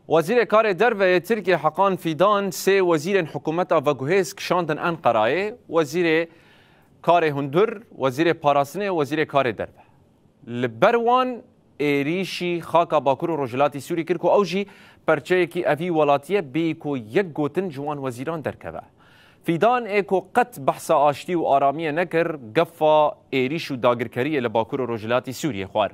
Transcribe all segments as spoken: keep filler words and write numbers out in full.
Wezîrê Karê Derve yê Tirkiyê Hakan Fîdan sê wezîrên hikûmeta veguhêz kişandin Enqerayê, wezîrê karê hundir, wezîrê parastinê, wezîrê karê derve. Li ber wan êrîşî xaka Bakur û Rojhilatî Sûrî kir ku ew jî perçeyekî evî welatî ye, bêyî ku yek gotin ji wan wezîran derkeve. Fîdan ê ku qet behsa aştî û aramiyê nekir, gefa êrîş û dagirkeriyê li Bakur û Rojhilatî Sûriyê xwar.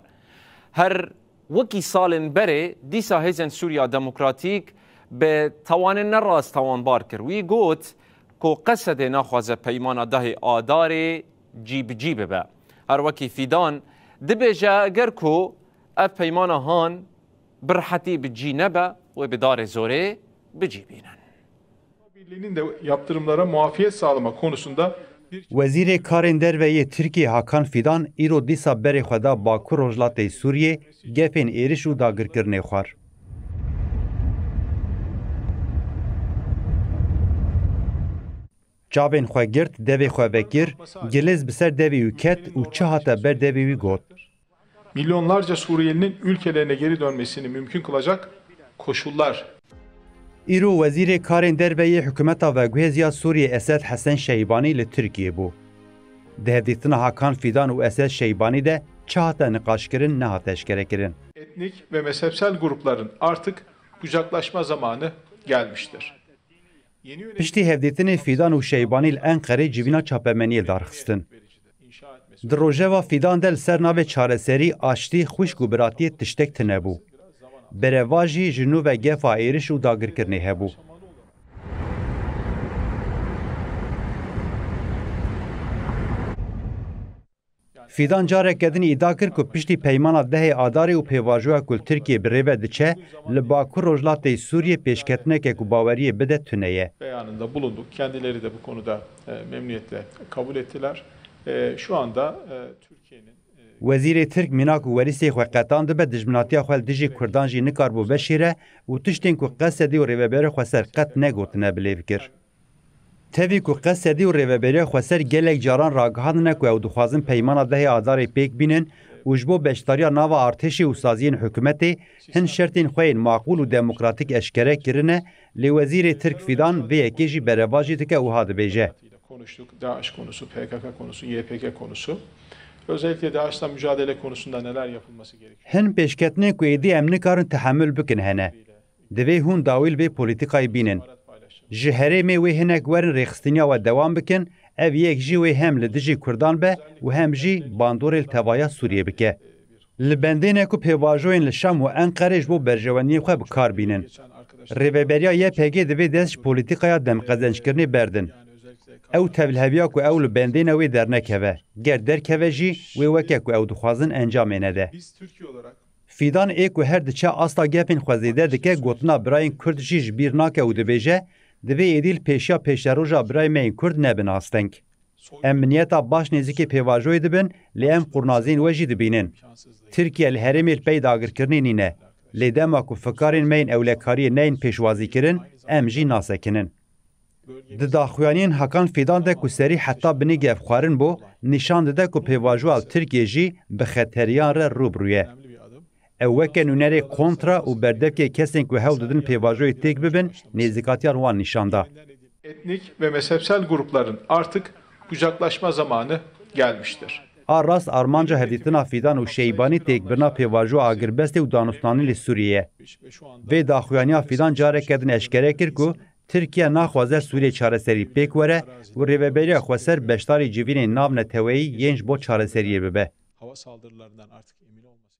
Her wekî salên berê, dîsa hêzên Sûriya Demokratîk bi tawanên nerast tawanbar kir. Wî got ku Qesedê naxwaze peymana dehê Adarê cî bi cî bibe. Her wekî Fîdan dibêje, eger ku ev peymana han bi rihetî bi cî nebe, wê bi darê zorê bi cî bînin. Birliği'nin de yaptırımlara muafiyet sağlama konusunda bir Wezîrê Karên Derve yê Tirkiyê Hakan Fîdan îro dîsa berê xwe da Bakur Rojhilatê Sûriyê gefên êriş û dagirkirinê xwar. Çavên xwe girt, devê xwe vekir, gilêz bi ser devê wî ket û çi hate ber devê wî got. Milyonlarca Suriyelinin ülkelerine geri dönmesini mümkün kılacak koşullar. Îro Wezîrê Karên Derve yê Hikûmeta Veguhêz ya Sûriyê Esed Hesen Şeybanî li Tirkiyê bû. Di hevdîtina Hakan Fîdan û Esed Şeybanî de çi hate niqaşkirin, nehate eşkerekirin. Etnik ve mezhepsel grupların artık kucaklaşma zamanı gelmiştir. Piştî hevdîtinê Fîdan û Şeybanî li Enqerê civîna çapemeniyê darxistin. Di rojeva Fîdan de li ser navê çareserî, aştî, xwişk û biratiyê tiştek tune bû. Berevajî ji nû ve gefa êriş û dagirkirinê hebû. Fîdan careke din îdia kir ku piştî peymana dehê Adarê û pêvajoya ku li Tirkiyê bi rê ve diçe, li Bakur Rojhilatê Sûriyê pêşketineke ku baweriyê bide tune ye. Beyanında bulunduk. Kendileri de bu konuda, e, memnuniyetle kabul ettiler. E, şu anda, e, Türkiye'nin, e, Wezîrê Tirk mînak û werîsê xwe qetan dibe, dijminatiya xwe li dijî Kurdan jî nikaribû veşêre û tiştên ku Qesedî û rêveberê xweser qet negotine bilêv kir. Tevî ku Qesedî û Rêveberiya Xweser gelek caran ragihandine ku ew dixwazin peymana dehê Adarê pêk bînin û ji bo beşdariya nava artêşê û saziyên hikûmetê hin şertên xwe yên maqûl û demokratîk eşkere kirine, lê Wezîrê Tirk Fîdan vê yekê jî berevajî dike û wiha dibêje. Konuştuk. DAEŞ konusu, P K K konusu, Y P G konusu. Özellikle DAEŞ'la mücadele konusunda neler yapılması gerekiyor? Hin pêşketinên ku êdî em nikarin tehemul bikin hene. Divê hûn dawî li vê polîtîkayê bînin. Ji herêmê wê hinek werin rêxistiniya we dewam bikin, ev yek jî wê hem li dijî Kurdan be û hem jî bandorê li tevaya Sûriyê bike. Li bendê ne ku pêvajoyên li Şam û Enqerê ji bo berjewendiyên xwe bi kar bînin. Rêveberiya Y P G divê dest ji polîtîkaya demqezenckirinê berdin. Ew tevliheviya ku ew li bendê ne wê dernekeve. Ger derkeve jî, wê weke ku ew dixwazin encamê nede. Fîdan ê ku her diçe asta gefên xwe zêde dike, gotina birayên Kurd jî ji bîr nake û dibêje, divê êdî li pêşiya pêşeroja birayên me yên Kurd nebin asteng. Em bi niyeta baş nêzîkê pêvajoyê dibin, lê em qurnaziyên we jî dibînin. Tirkiye li herêmê li pey dagirkirinê nîne. Lê dema ku fikarên me yên ewlekariyê neyên pêşwazîkirin, em jî nasekinin. Di daxuyaniyên Hakan Fîdan de ku serî heta binê gevxwarin bû, nîşan dide ku pêvajoya li Tirkiyê jî bi xeteriyan re rû bi rû ye. Ew weke nûnerê kontra û berdevkê kesên ku hewl didin pêvajoyê têk bibin, nêzîkatiyan wan nîşan da. Etnik ve mezhepsel grupların artık kucaklaşma zamanı gelmiştir. A rast armanca hevdîtina Fîdan û Şeybanî têkbirina pêvajoya agirbestê û danûstanê li Sûriyê ye. Vê daxuyaniya Fîdan careke din eşkere kir ku Tirkiye naxwaze Sûriyê çareserî pêk were û Rêveberiya Xweser beşdarî civînên navneteweyî yên ji bo çareseriyê bibe. Hava saldırılarından artık emin olmasın.